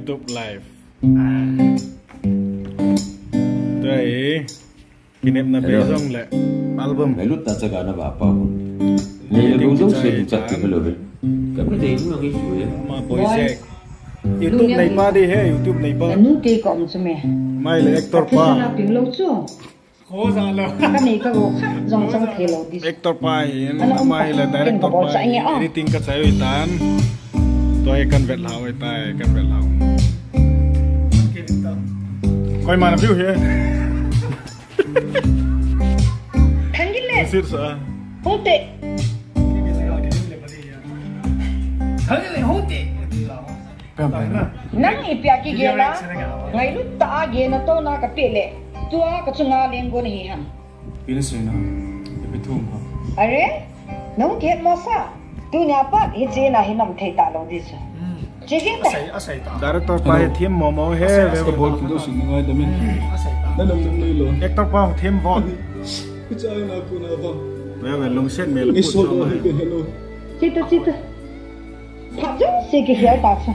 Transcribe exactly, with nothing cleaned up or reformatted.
YouTube live. Tua hi, kinepna bei jong le album. Ngai lut ta chaga na ba pa hun. Nei le lung jong se du chat ti lo ve. Ka ka dei nu ngai su le. Ma boy se. YouTube nei pa di he, YouTube nei pa. Nanu te ka um chu me. Mai le actor pa. Ping lo chu. Kho ja lo. Ka nei ka go kha jong chang thei lo di. Actor pa hin, ama hi la director pa hin, editing ka chai ui tan. Tua hi kan vet hlau ui tai, kan vet hlau. Koima na view hi. Thangin le. Sit sa. Hung te. Thangin le hung te. Nang ipi a kigel a, ngailut tah a gel na tona ka pe le, tua ka chunga leng gon hi ham. Pi na sei na, ipi thum ha. Are, nang kihet mo sa, tunia pat hiche na hi nam thei ta lo di chu. Che jeng ta. Director pa hi them mo mo he, ve ka bol tu do sing ngai da min. Na nam nam nei lo. Actor pa them vo. Kicha na ku na ba. Ve ve lungset mel ku so lo. Chita chita. Phat jong se kihial ta chu.